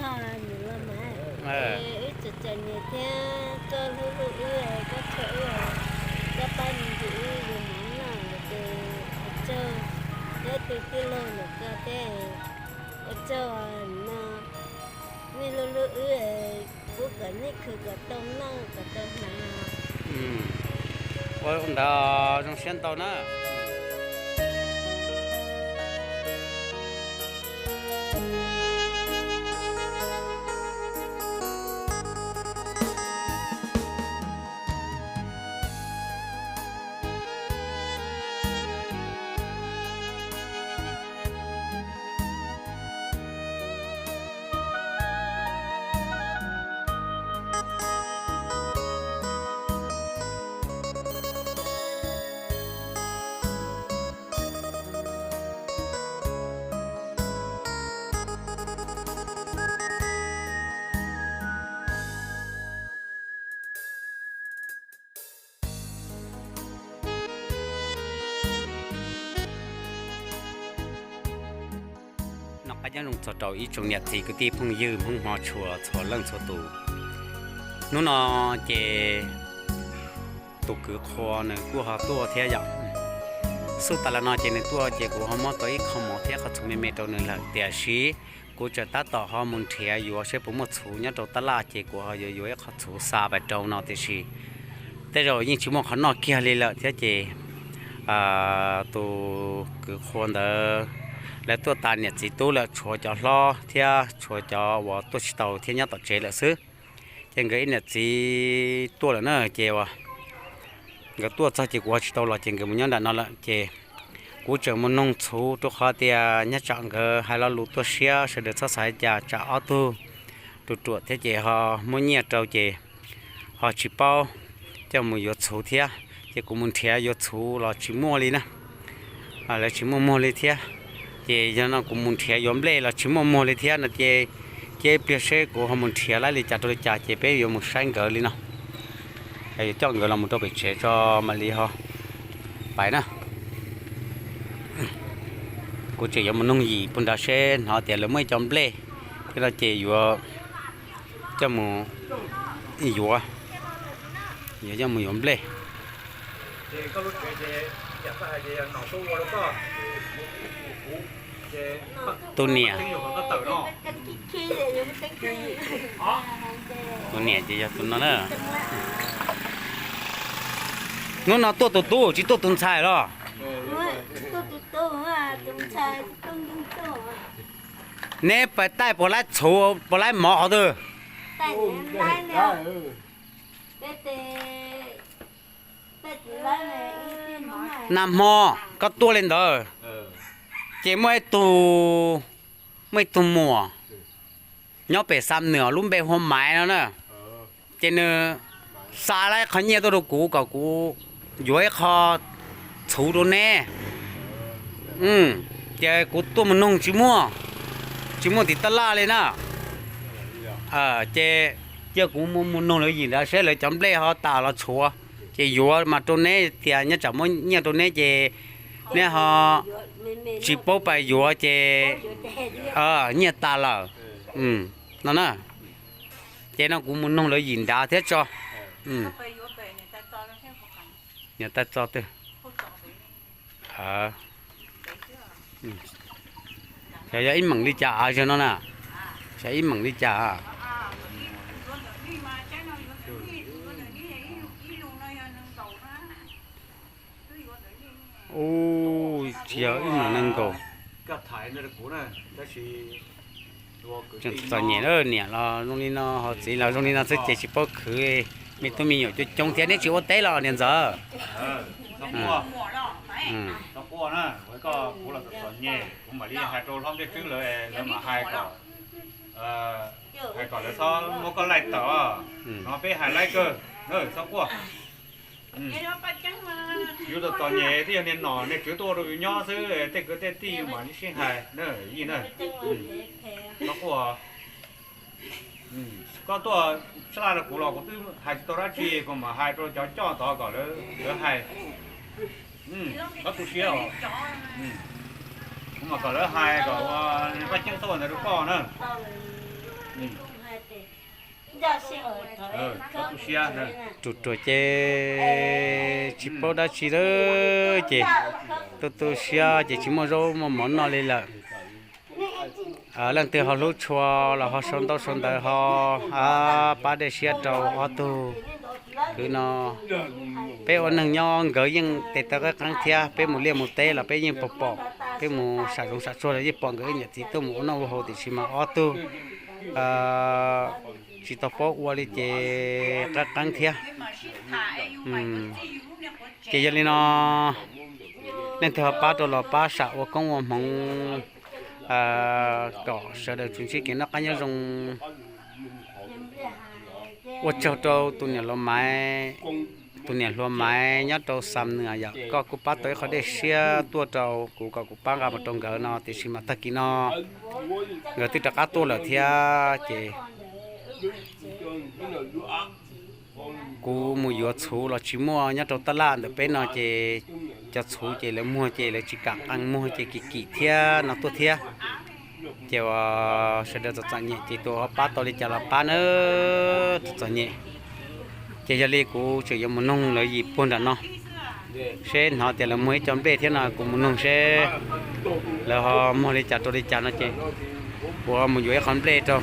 Nws los mas, wb tseem txom nyem thiab koj hlub hlub wb, koj tshua wb, koj pab me ntsis wb yuav mov noj lawm ces ua tsaug, nyob tus tij laug ntawm koj thiab, ua tsaug no, nej hlub hlub wb, pub kom nej khwv kom tau noj kom tau hnav. Ua ntawd zoo siab ntau na. Noj qab nyob zoo txog rau ib tsoom niam txiv kwv tij phooj ywg Hmoob hmov tshua txhua leej txhua tus. Hnub no ces tus kwv qhua nws kuj ho tuaj thiab yom. Xub tas los no ces nws tuaj ces kuv ho muab tau ib qho mov thiab qhov txhuv me me rau nws lawm, tiam sis kuv tseem tab tom ho mus nrhiav yuav seb puas muaj txhuv nyob rau tab laj ces kuv ho yuav yuav ib qho txhuv xa pais rau no, tiam sis tej zaum yeej tsis muaj qhov noj kiag li lawm thiab ces tus kwv qhua ntawd lawv tuaj tas niam txiv tub lawm, tshuav cov hlob thiab tshuav cov uas tuaj tsis tau thiab nyob tom tsev lawm xwb. Ces nkawd ib niam txiv tuaj lawm na, ces uas nkawd tuaj txog ces kuv ho tsis tau los ces nkawd mus nyob nram no lawm ces kuv tseem mus noog txhuv rau qhov tias nyob tsam nkawd hais lo lus tuaj siab sawv daws txhob xav li cas, tsam ob tug ruam ruam thiab ces ho muab nyiaj rau ces ho tsis paub coj mus yuav txhuv thiab, ces kuv mus nrhiav yuav txhuv los tsis muaj li na. Lawv tsis muaj muag li thiab. Ces yog no kuv mus nrhiav yuav nplej los tsis muaj muag li thiab no ces cia ib pliag seb kuv ho mus nrhiav laib li cas rau li cas ces peb yuav mus saib nkawd li no. Yuav coj nkawd los mus rau pem tsev tso mam li ho pais na. Kuv tseem yuav mus noog yim puag nrad seb hnov tias lawv muaj ib co nplej thiab no ces yuav coj mus yuav, yuav coj mus yuav nplej. Tus niam, tus niam ces yog tus no na. Hnub no tuaj tus tub tsis tuaj tus ntxhais los? Neb pais taij puas laib txhuv puas laib mov qhov twg? Nag hmo koj tuaj li ntawd, ces muaj ib tug, muaj ib tug muam nyob pem Xam Nws, lub npe hu ua Maiv no na. Ces nws xa laib qhov nyiaj tuaj rau kuv kom kuv yuav ib qho txhuv rau neb. Ces kuv tuaj mus noog tsis muaj, tsis muaj tim tab laj li na. Ces cia kuv mus noog lawv yim nrad seb lawv cov nplej ho tas los tshuav, ces yuav mas rau neb tias nyob tsam muab nyiaj rau neb ces neb ho tsis paub pais yuav ces nyiaj tas lawm no na. Ces no kuv mus noog lawv yim nrad thiab tso. Niam tais txo twg? Xyov yog ib meem li cas av zog no na. Xyov ib meem li cas. Ub, tsis yog ib meem nees nkaum. Txom nyem lawm, niam los zoo li no ho txiv los zoo li no xwb ces tsis paub khwv. Me tub me nyuam coob coob thiab, neb tsis ua teb los niam ntxawm? Hais kom lawv txhob muab koj laij tawm, no peb hais laib kawg, txhob quaj. Yus txom txom nyem twb yog niag nom niag tswv tuaj ua rau yus nyob xwb, tej kwv tej tij yus mam li sib hais na Yij na. Txhob quaj. Koj tuaj sab laj rau kuv los kuv twb hais tsis tau dab tsi, kuv mam hais rau cov coj tod kom lawv hais. Koj tu siab os. Kuv mam kom lawv hais kom ua qab ceeb xab ua ntawd rau koj na. Tus ruam ces tsis paub dab tsi lawm ces tu tu siab ces tsis muaj zaub muaj mov noj li lawm. Leej twg ho hlub tshua los ho sau ntaub sau ntawv ho pab dej siab rau ob tug kwv no. Peb ua neeg nyob nkawd yeej tes taw qab qeeb thiab, peb mus liaj mus teb los peb yeej pom pom, peb mus sam zoov sam tsuag los yeej pom nkawd ib niam txiv tuaj mus ua noj ua haus, tiam sis mas ob tug tsis tau paub ua li ces qab qeeb thiab. Ces yog li no, leej twg ho pab rau los pab sam ua koob ua hmoov kom sawv daws tsuas ntsib kev noj qab nyob zoo. Ua tsaug rau tus niam hluas Maiv, tus niam hluas Maiv nyob rau Xam Nwj yom, koj kuj pab tau ib qho dej siab tuaj rau kuv kom kuv pab nqa mus rau nkawd no, tiam sis mas tag kis no nkawd twb rov qab tuaj lawm thiab ces kuv mus yuav txhuv los tsis muaj, nyob rau taj laj ntawm peb no ces cov txhuv ces lawv muag ces lawv tsis kam qee, muag ces kim kim thiab no tuaj thiab. Ces uas sawv daws txom txom nyem ces tus ho pab tau li cas los pab na, txom txom nyem. Ces yog li kuv tseem yuav mus noog lawv yim puag nram no seb hnov tias lawv muag ib co nplej thiab no, kuv mus noog seb lawv ho muag li cas rau li cas no ces kuv ho mus yuav ib qho nplej rau,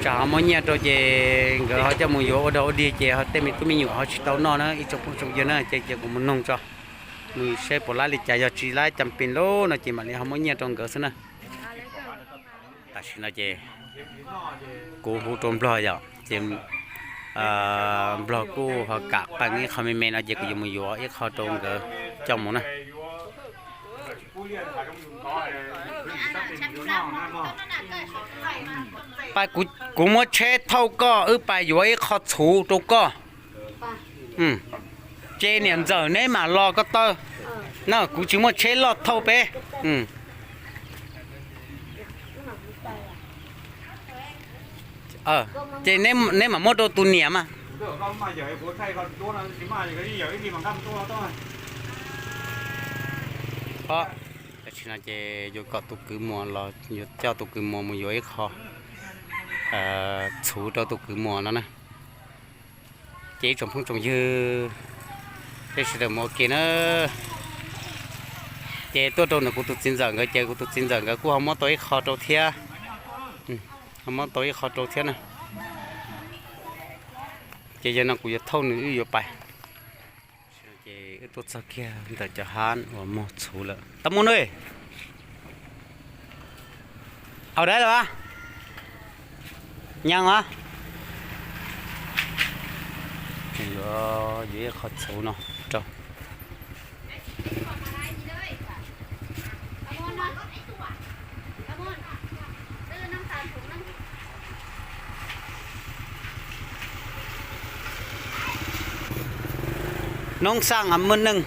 tsam ho muab nyiaj rau ces nkawd ho coj mus yuav ua dog ua dig ces tej me tub me nyuam ho tsis tau noj na ib tsoom phooj tsoom ywg na. Ces cia kuv mus noog tso, mus seb puas laib li cas, yog tsis laib cas pes lub no ces mam li ho muab nyiaj rau nkawd xwb na. Tam sim no ces kuv hu rau Nplog yom, ces Nplog kuj ho kam qee ib qho me me no ces kuv yuav mus yuav ib qho rau nkawd coj mus na. Kuv muab tsheb thauj koj wb pais yuav ib qho txhuv rau koj. Ces niam ntxawm neb mam los ko taw na, kuv tsis muaj tsheb loj thauj peb. Ces neb mam muab rau tus niam mas. Tam sim no ces yuav kom tus kwv muam los yuav coj tus kwv muam mus yuav ib qho txhuv rau tus kwv muam no na. Ces ib tsoom phooj tsoom ywg, peb sawv daws mus ua ke na. Ces tuaj rau ntawm kuv tus txiv ntxawm nkawd ces kuv tus txiv ntxawm nkawd kuj ho muab tau ib qho rau thiab. Ho muab tau ib qho rau thiab na. Ces yog no kuv yuav thauj nws wb yuav pais. Ces wb tuaj txog kiag ntawm cov hab uas muag txhuv lawm. Tau muaj na. Au dab los? Nyas os. Yuav, yuav ib qho txhuv no rau. Noob xaj maj neej.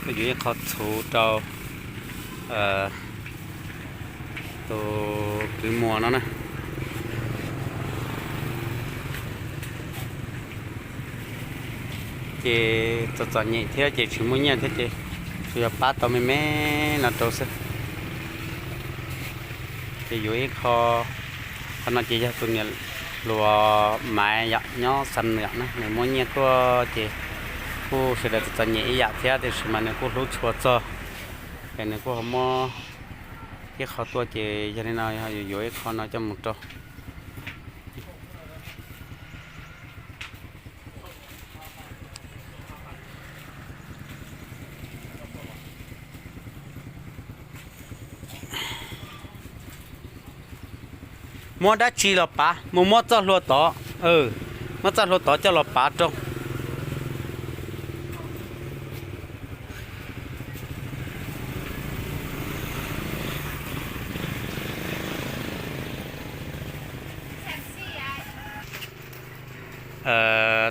Yuav ib qho txhuv rau tus kwv muam no na. Ces txom txom nyem thiab ces tsis muaj nyiaj thiab ces tsuas yog pab tau me me no rau xwb. Ces yuav ib qho, qhov no ces yog tus niam hluas Maiv yom, nyob Xam Nwj na, nws muab nyiaj tuaj ces kuj sawv daws txom txom nyem ib yam thiab tiam sis mas nws kuj hlub tshua txog, es nws kuj ho muab ib qho tuaj ces yog li no yuav yuav ib qho no coj mus rau. Muab dab tsi los pav, mus muab txoj hlua tod, muab txoj hlua tod coj los pav rau.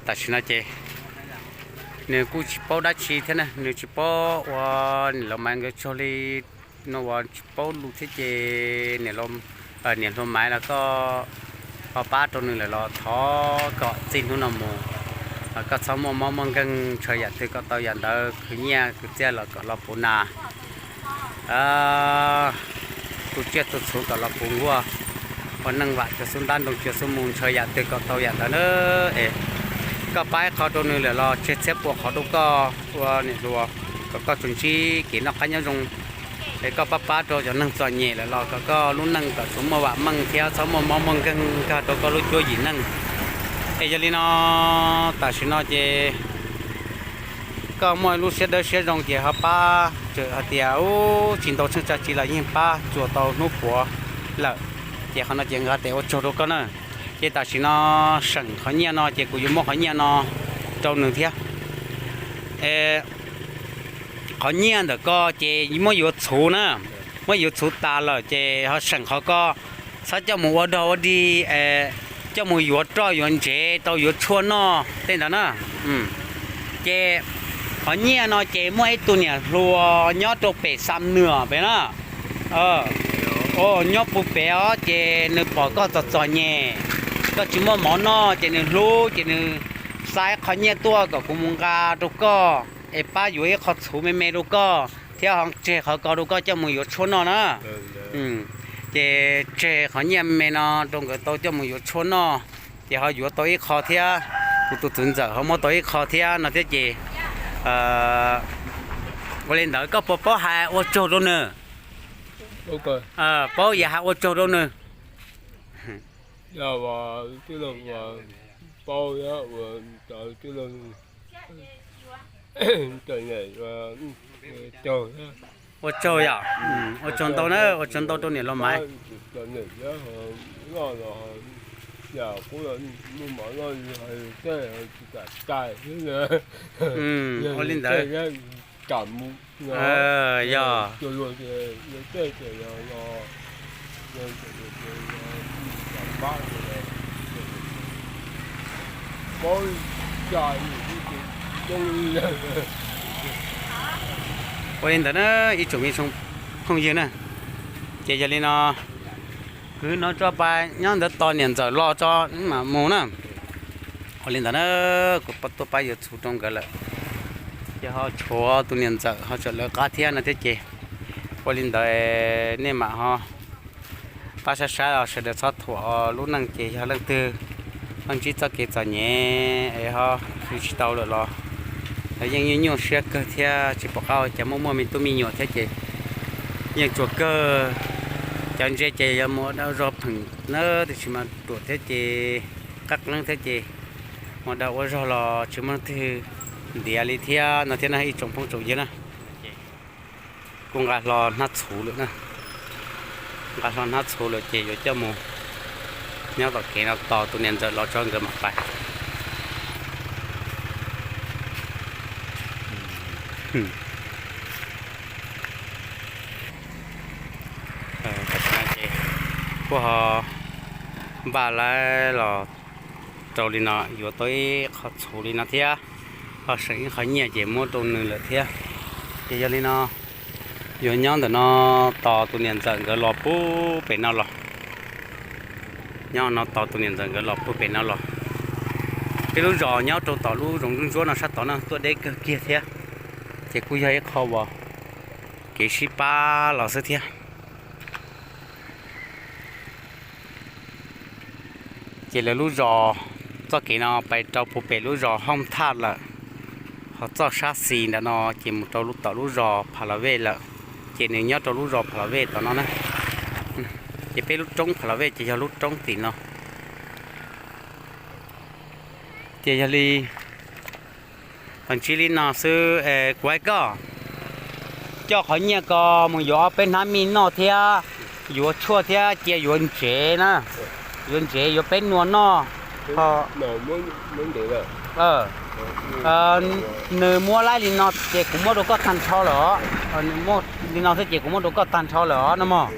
Tam sim no ces nws kuj tsis paub dab tsi thiab na, nws tsis paub ua niam laus Maiv nkawd tsaug li no uas tsis paub lus thiab ces niam hluas Maiv los koj koj pab rau nws lawm los thov kom txij hnub no mus koj txhob muaj mob muaj nkeeg, ntshaw yam twg koj tau yam ntawd, khwv nyiaj khwv txiaj los kom los puv nas, tu tsiaj tu txhuv kom los puv nkuaj, ua neej vam cuag xub ntab, nroo cuag xub mu, ntshaw yam twg kom tau yam ntawd na. Es koj pab ib qho rau nws lawm los tseg txhiab pua qhov rau koj ua niam hluas, kom koj tsuas ntsib kev noj qab nyob zoo. Es koj pab pab rau cov neeg txom nyem lawm los kom koj lub neej kom tsuas muaj vam meej thiab txhob muaj mob muaj nkeeg nkag rau koj lub cuab yim neej. Es yog li no, tam sim no ces koj muaj lub siab dawb siab zoo ces ho pab, txawm hais tias ub tsis ntau tsheej tsa tsi los yeej pab tsuas tau hnub puav lawm, ces qhov no ces nkawd tias ua tsaug rau koj na. Ces tam sim no seem qhov nyiaj no ces kuv yuav muab qhov nyiaj no rau nws thiab. Qhov nyiaj ntawm ko ces muab yuav txhuv na, muab yuav txhuv tas lawm ces ho seem qhov ko, txhob coj mus ua dog ua dig, coj mus yuav roj yuav ntsev tau yuav tshuaj noj tej ntawd na. Ces qhov nyiaj no ces muaj ib tug niam hluas nyob rau pem Xam Nuam pem na, nyob puag pem os, ces nws pom koj txom txom nyem, koj tsis muaj mov noj ces nws hlub ces nws xa ib qho nyiaj tuaj kom kuv mus nqa rau koj, es pab yuav ib qho txhuv me me rau koj thiab ho tseg qhov ko rau koj coj mus yuav tshuaj noj na. Ces tseg qhov nyiaj me me no rau nkawd tau coj mus yuav tshuaj noj, ces ho yuav tau ib qho thiab, kuv tus txiv ntxawm ho muab tau ib qho thiab no thiab ces ua li ntawd koj puas paub hais ua tsaug rau nws? Paub yam hais ua tsaug rau nws. Ua tsaug yom, ua tsaug ntau na, ua tsaug ntau rau niam laus Maiv. Ua li ntawd. Yog. Ua li ntawd na, ib tsoom me tsoom phooj ywg na, ces yog li no, kwv no tso pa nyob ntawd tos niam ntxawm los tso mam mus na. Ua li ntawd na, kuv tuaj pab yuav txhuv rau nkawd lawm, ces ho tshuav tus niam ntxawm ho tseem lawv qab thiab no thiab ces ua li ntawd nej mam ho pab saib saib los sawv daws txhob thuam lub neej ces yog leej twg ho ntsib txoj kev txom nyem es ho khwv tsis tau lawm los lawv yeej nyuaj nyuaj siab kawg thiab tsis pom qab ua cas, muaj muaj me tub me nyuam thiab ces yeej tsuas kawg. Cov ntse ces yog mus ua dab zog pheem na, tiam sis mas ruam thiab ces qab qeeb thiab ces mus ua dab ua zog los tsis muaj leej twg ntiav li thiab no thiab na ib tsoom phooj tsoom ywg na. Kuv nqa hlo hnab txhuv lawm na, nqa hlo hnab txhuv lawm ces yuav coj mus nyob tom kev no tos tus niam ntxawm los tso nkawd mam pais. Kuj ho npaj lawv los rau li no, yuav tau ib qho txhuv li no thiab, ho seem ib qho nyiaj ces muab rau nws lawm thiab. Ces yog li no, yuav nyob ntawm no tos tus niam ntxawm nkawd los puag pem no los. Nyob no tos tus niam ntxawm nkawd los puag pem no los. Peb lub zos nyob rau tom lub zoov ntsuab ntsuab no sab tod na, tuaj deb kawg kiag thiab, ces kuj yog ib qho uas kev sib pab los xwb thiab. Ces lawv lub zos, txoj kev no pais rau puag pem lub zos Hooj Thaj lawm, ho txoj sab xis ntawm no ces mus rau tom lub zos Pha La Vej lawm, ces nws nyob rau lub zos Pha La Vej tom no na. Ces peb lub roob Pha La Vej ces yog lub roob tim no. Ces yog li Tos ntsib li no xwb, kuv hais koj, coj qhov nyiaj ko mus yuav ob peb hnab mij noj thiab, yuav tshuaj thiab cia yuav ntsev na, yuav ntsev yuav peb nua noj. Nws muab laib li no ces kuv muab rau koj tag nrho lawm os. Li no xwb ces kuv muab rau koj tag nrho lawm os no mog.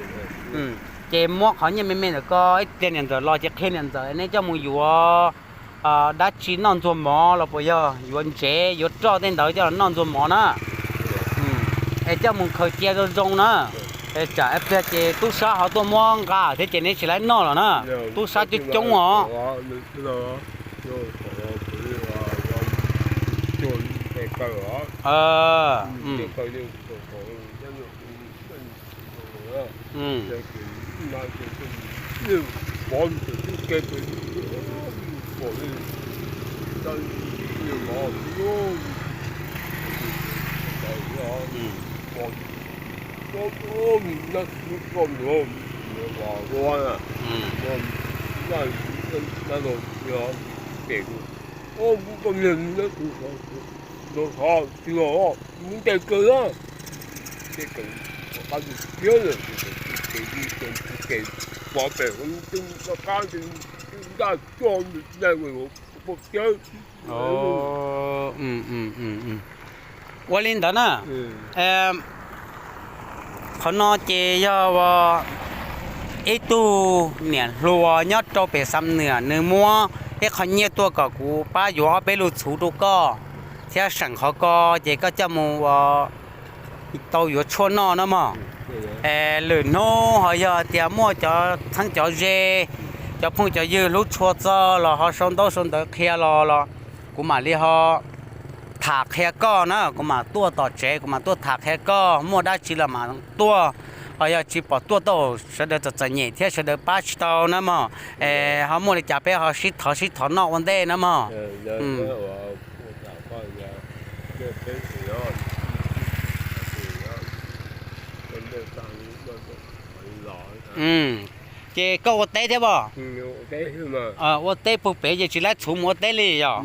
Ces muab qhov nyiaj me me ntawm ko, ib pliag niam ntxawm los ces qhia niam ntxawm neb coj mus yuav dab tsi noj ntxuag mov los puas yog yuav ntsev yuav roj tej ntawd coj los noj ntxuag mov na. Es coj mus khaws cia zoo zoo na. Tsam ib pliag ces tub sab ho tuaj muab nqa thiab ces neb tsis laib noj los na. Tub sab coob coob os. Mus ntes kawg na, ntes kawg, qab tus kiab lawm, tes pov pem rov qab ntaj tso ntais pov kiab. Ua li ntawd na, qhov no ces yog ib tug niam hluas nyob rau pem Xam Nwm, nws muab ib qho nyiaj tuaj kom kuv pab yuav ob peb lub txhuv rau koj thiab seem qhov ko ces koj coj mus ua tau yuav tshuaj noj na mog. Lwm hnub ho yog tias muaj cov txheeb cov ze, cov phooj cov ywg hlub tshua txog los ho sau ntaub sau ntawv qhia los los kuv mam li ho tham qhia koj na, kuv mam tuaj tom tsev, kuv mam tuaj tham qhia koj, muaj dab tsi los mam tuaj, ho yog tsis pom tuaj tau, sawv daws txom txom nyem thiab sawv daws pab tsis tau na mog. Es ho muaj li cas peb ho sib thov sib thov noj ua ntej na mog. Ces koj ua teb thiab pob? Ua teb puag pem ces tsis laib txhuv mus ua teb li yog?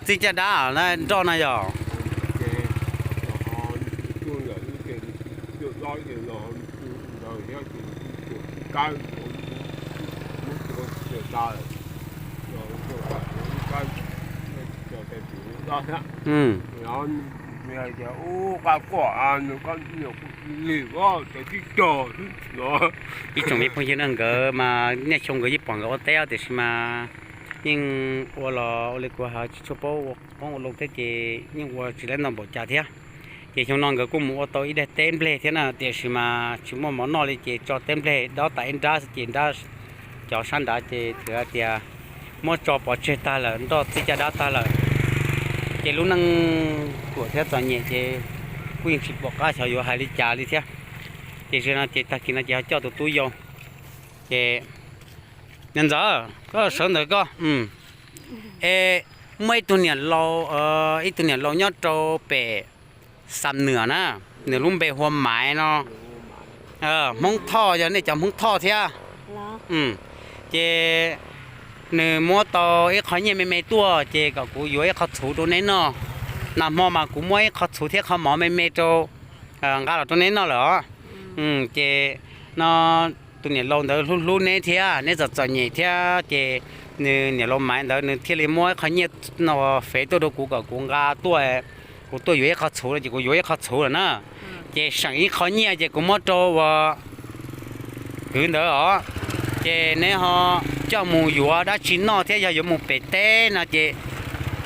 Txij caj dab nroj no yog? Ib tsoom me phooj ywg na, nkawd mas niaj xyoo nkawd yeej pom nkawd ua teb tiam sis mas yeej ua los ua li kuv hais tsis tshua paub ua qoob ua loo thiab ces yeej ua tsis laib ntau npaum cas thiab. Ces xyoo no nkawd kuj mus ua tau ib daim teb nplej thiab na, tiam sis mas tsis muaj mov noj li ces tso teb nplej dob tas ib nrab xwb ces nrab cov sab nrad ces txawm hais tias muab tso pov tseg tag lawm, nroj txij caj dab tag lawm. Ces lub neej ruam thiab txom nyem ces kuj yeej tsis pom qab xyov yuav hais li cas li thiab. Ces zaum no ces tag kis no ces ho coj tus tub yau ces, niam ntxawm, koj sawv ntawm koj. Es muaj ib tug niam laus, ib tug niam laus nyob rau pem Xam Nwm na, nws lub npe hu Maiv no, Hmoob Thoj, yog nej cov Hmoob Thoj thiab. Ces nws muab tau ib qho nyiaj me me tuaj ces kom kuv yuav ib qho txhuv rau neb noj. Nag hmo mas kuv muab ib qho txhuv thiab qho mov me me rau, nqa los rau neb noj lawm os. Ces no tus niam laus ntawd hlub hlub neb thiab neb txom txom nyem thiab ces nws niam laus Maiv ntawd nws thiaj li muab ib qho nyiaj no fev tuaj rau kuv kom kuv nqa tuaj, kuv tuaj yuav ib qho txhuv no ces kuv yuav ib qho txhuv lawm na. Ces seem ib qho nyiaj ces kuv muab rau ua kwv ntawd os. Ces neb ho coj mus yuav dab tsi noj thiab yog yuav mus pem teb no ces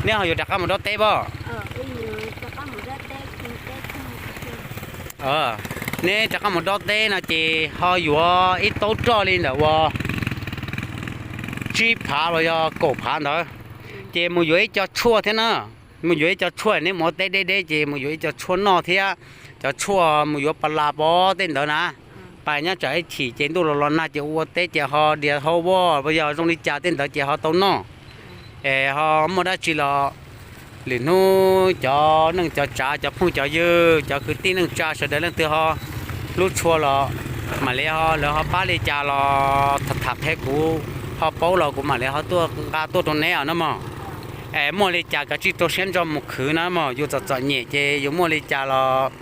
neb ho yuav rov qab mus dob teb pob? Neb rov qab mus dob teb no ces ho yuav ib taub roj li ntawm ua tsib phav los yog kaum phav ntawd. Ces mus yuav ib co tshuaj thiab na. Mus yuav ib co tshuaj, neb mus ua teb deb deb ces mus yuav ib co tshuaj noj thiab. Cov tshuaj mus yuav pas las pob tej ntawd na. Pas nyob tsam ib chim ces ntuj los los nag ces ua teb ces ho dias hau voj yog zoo li cas tej ntawd ces ho tau noj. Es ho muaj dab tsi los lwm hnub cov neej cov tsav, cov phooj cov ywg, cov kwv tij neej tsa sawv daws leej twg ho hlub tshua los mam li ho lawv ho pab li cas los tham tham qhia kuv, ho paub los kuv mam li ho tuaj nqa tuaj rau neb os na mog. Es muaj li cas kav tsij rau siab ntso mus khwv na mog, yus txom txom nyem ces yus muaj li cas los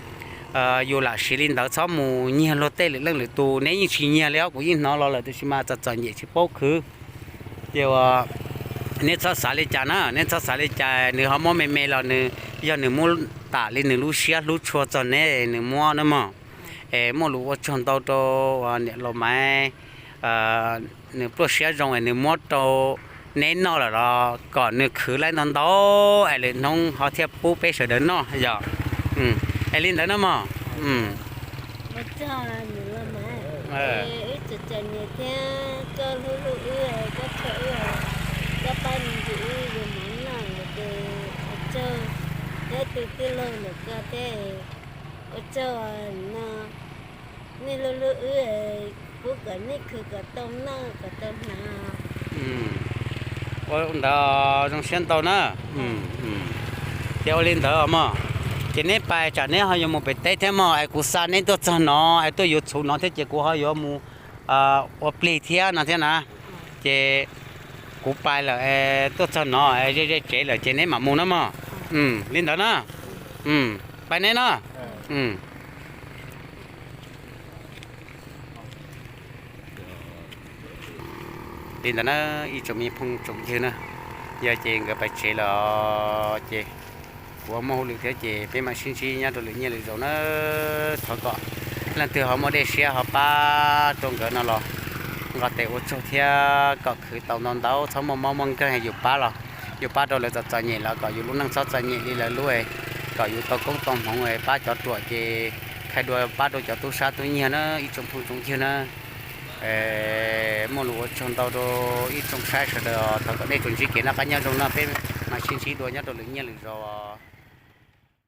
yus lam siv li ntawd, txhob mus nyiag luag tej lwm leej lwm tus. Neb yeej tsis nyiag li os, kuv yeej hnov los lawm tiam sis mas txom txom nyem tsis paub khwv. Ces ua Neb txhob xav li cas na, neb txhob xav li cas, nws ho muab me me los nws yog nws muab tam li nws lub siab hlub tshua txog neb nws muab na mog. Es muaj lus ua tsaug ntau rau niam laus Maiv, nws pluaj siab zoo es nws muab rau neb noj lawm los kom nws khwv laib ntau ntau es lwm hnub ho thiaj pub peb sawv daws noj yom. Es li ntawd na mog. Ua tsaug niam laus Maiv, wb tseem tseem nyiam thiab koj hlub hlub wb, koj tshua wb, koj pab me ntsis wb yuav mov noj ces ua tsaug. Neb tus tij laug ntawm koj thiab, ua tsaug no, nej hlub hlub wb, pub kom nej khwv kom tau noj kom tau hnav. Ua ntawd zoo siab ntau na. Ces ua li ntawd os mog, ces neb pais tsam neb ho yuav mus pem teb thiab mog, es kuv xa neb tuaj txog no es tuaj yuav txhuv no thiab ces kuv ho yuav mus ua plig thiab no thiab na. Ces kuv pais lawm es tuaj txog no es ze ze tsev lawm ces neb mam mus na mog. Li ntawd na. Pais neb na. Li ntawd na, ib tsoom me phooj tsoom ywg na, yog ces nkawd pais tsev lawm ces kuv muaj hauj lwm thiab ces peb mam sib ntsib nyob rau lwm niaj lwm zaus na. Thov kom leej twg ho muaj dej siab ho pab rau nkawd no los nqo tes ua tsaug thiab kom khwv tau ntau ntau, txhob muaj mob muaj nkeeg, yus pab los yus pab rau lawv txom txom nyem los kom yus lub neej txhob txom nyem li lawv lub, kom yus tau koob tau hmoov, pab cov ruam ces khai dua pab rau cov tub sab tub nyiag na ib tsoom phooj tsoom ywg na. Muaj lus ua tsaug ntau rau ib tsoom saib sawv daws, thov kom nej tsuas ntsib kev noj qab nyob zoo no, peb mam sib ntsib dua nyob rau lwm niaj lwm zaus.